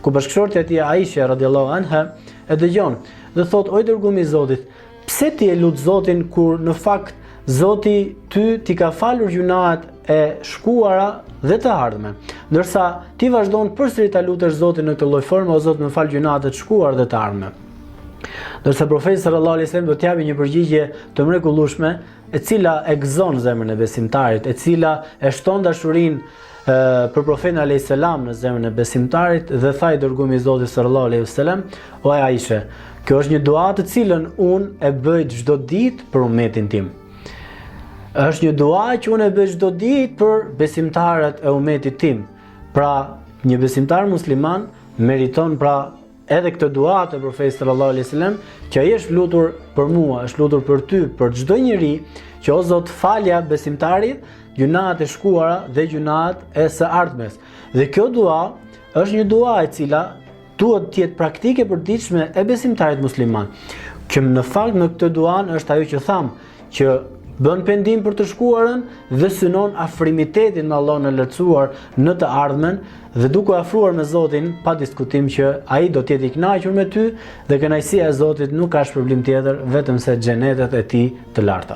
Ku bashkëshortja e tij Aisha radhiyallahu anha e dëgjon dhe thotë o i dërgumi i Zotit, pse ti e lut Zotin kur në fakt Zoti ty t'i ka falur gjynahet e shkuara dhe të ardhme. Ndërsa ti vazhdon përsëri ta lutesh Zotin në këtë lloj forme, o Zot më fal gjynahet e të shkuara dhe të ardhme. Ndërsa profeti sallallahu alaihi wasallam do të japi një përgjigje të mrekullueshme, e cila e gëzon zemrën e besimtarit, e cila e shton dashurinë për profetin alayhis salam në zemrën e besimtarit dhe tha i dërgumi i Zotit sallallahu alaihi wasallam, o Aisha, kjo është një dua të cilën unë e bëj çdo ditë për umetin tim. Është një dua që unë e bëj çdo ditë për besimtarët e umetit tim. Pra, një besimtar musliman meriton pra edhe këtë dua të profetit sallallahu alaihi wasallam, që ai është lutur për mua, është lutur për ty, për çdo njeri, që o Zot falja besimtarit gjynahet e shkuara dhe gjynahet e së ardhmes. Dhe kjo dua është një dua e cila duhet të jetë praktikë e përditshme e besimtarit musliman. Që në fakt në këtë duan është ajo që thamë, që bën pendim për të shkuarën dhe synon afrimitetin me Allahun e Lartësuar në të ardhmen dhe duke u afruar me Zotin, pa diskutim që ai do të jetë i kënaqur me ty dhe kënaqësia e Zotit nuk ka shpërblim tjetër vetëm se xhenetet e tij të larta.